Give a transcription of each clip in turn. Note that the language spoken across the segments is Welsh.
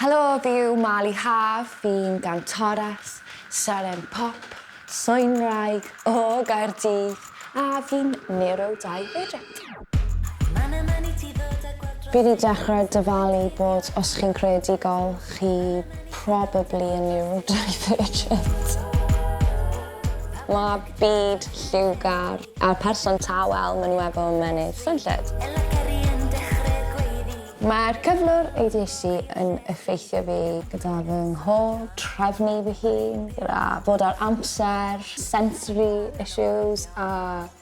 Helo, fi yw Mali Haf, fi'n gantores, seren pop, swynwraig o Gaerdydd, a fi'n neurodivergent. Fi 'di dechrau dyfalu bod os chi'n creadigol, chi probably yn neurodivergent. Mae byd lliwgar a'r person tawel maen nhw efo ymennydd swnllyd. Mae'r cyflwr ADHD yn effeithio fi gyda fy nghof, trefnu fy hun, gyda fod ar amser, sensory issues a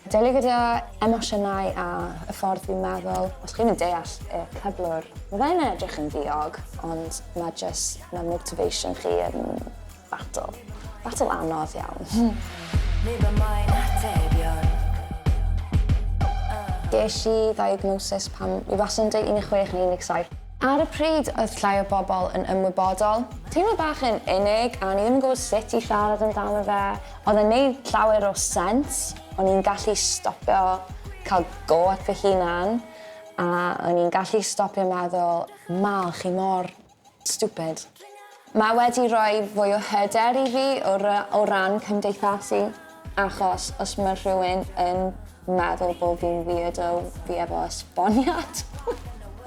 delio gyda emosiynau a y ffordd fi'n meddwl. Os chi'm yn deall y cyflwr, ma' fe'n edrych yn ddiog, ond ma' jyst, ma' motivation chi yn battle. Battle anodd iawn. Ges i ddiagnosis pan fi wastad yn deud 16 neu 17. Ar y pryd oedd llai o bobl yn ymwybodol. Teimlo bach yn unig a o'n i ddim yn gwybod sut i siarad amdano fe. Oedd e'n neud llawer o sense, o'n i'n gallu stopio cael go at fy hunan a o'n i'n gallu stopio meddwl, Mal, chi mor stupid. Mae wedi rhoi fwy o hyder i fi o o ran cymdeithasu, achos os mae rhywun yn meddwl bod fi'n weirdo, fi efo esboniad.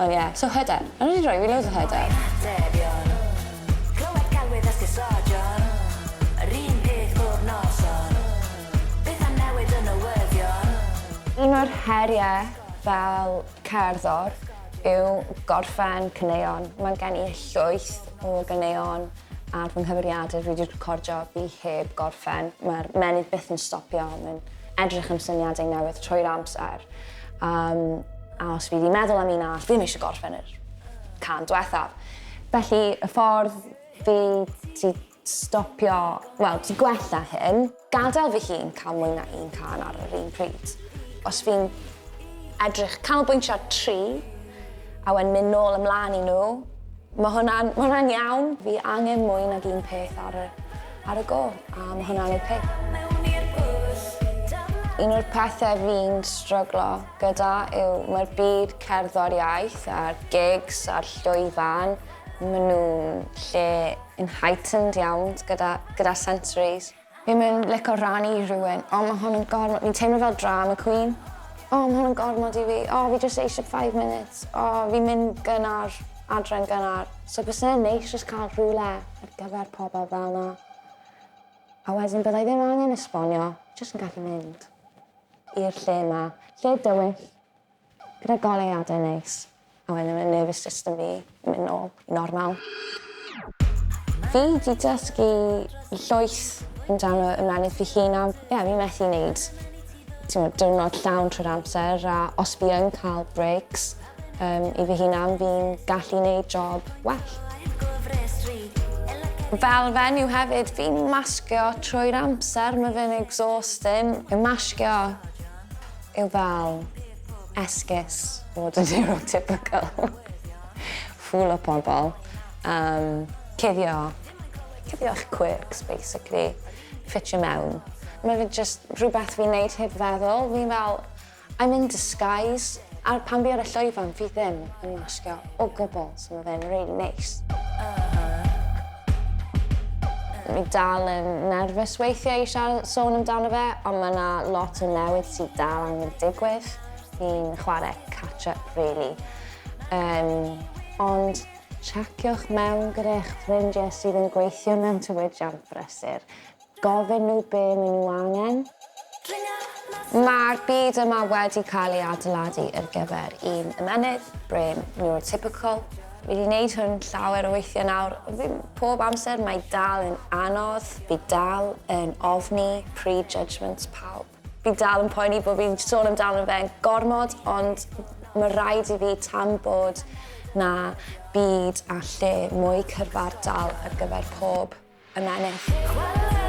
Ond ie, so hyder. Mae wedi rhoi fi loads o hyder. Un o'r heriau fel cerddor yw gorffen caneuon. Mae gen i llwyth o ganeuon ar fy nghyfrifiadur fi wedi recordio fi heb gorffen. Mae'r menydd byth yn stopio, mae'n edrych am syniadau newydd trwy'r amser. A os fi wedi meddwl am un arall, fi ddim eisiau gorffen yr cân diwethaf. Felly y ffordd fi 'di stopio, wel, 'di gwella hyn, gadael fy hun cael mwy na un cân ar yr un pryd. Os fi'n edrych, canolbwyntio ar tri, a wedyn mynd nôl ymlaen i nhw, mae hwnna'n ma hwnna iawn. Fi angen mwy nag un peth ar y, ar y go, a mae hwnna'n oce. Un o'r pethau fi'n stryglo gyda yw mae'r byd cerddoriaeth a'r gigs a'r llwyfan, maen nhw'n lle yn heightened iawn gyda, gyda sensories. Fi'n mynd lico rannu i rhywun, o mae hwn yn gormod, fi'n teimlo fel drama queen. O, mae hwn yn gormod i fi, o, fi jyst eisiau 5 minutes, o, fi'n mynd gynnar, adre'n gynnar. So byse e'n neis jyst cael rhywle ar gyfer pobl fel 'na. A wedyn byddai ddim angen esbonio, jyst yn gallu mynd i'r lle 'ma, lle dywyll, Gyda goleuadau neis, a wedyn mae nervous system fi yn mynd nôl i normal. Fi 'di dysgu llwyth amdano ymennydd fy hun a ie, fi methu neud t'mod diwrnod llawn trwy'r amser a os fi yn cael breaks i fy hunan fi'n gallu neud job well. Fel fenyw hefyd, fi'n masgio trwy'r amser, ma' fe'n exhausting. Yw masgio yw fel esgus fod yn neurotypical. Ffwlo pobl. Um, cuddio, cuddio eich quirks, basically. Ffitio mewn. Mae fe just rhywbeth fi'n neud heb feddwl. Fi'n fel, I'm in disguise. A pan fi ar y llwyfan, fi ddim yn masgio o gwbl, so mae fe'n really nice. Fi dal yn nerfus weithiau i siarad, sôn amdano fe, ond mae yna lot o newid sydd dal angen digwydd. Fi'n chwarae catch-up, really. Ond chaciwch mewn gyda eich ffrindiau sydd yn gweithio mewn diwydiant brysur. Gofyn nhw be maen nhw angen. Mae'r byd yma wedi cael ei adeiladu ar gyfer un ymennydd, brain neurotypical. Fi wedi gwneud hwn llawer o weithiau nawr. Fi, pob amser mae dal yn anodd. Fi dal yn ofni prejudgments pawb. Fi dal yn poeni bod fi'n sôn amdano fe'n gormod, ond mae rhaid i fi tan bod na byd a lle mwy cyfartal ar gyfer pob ymennydd.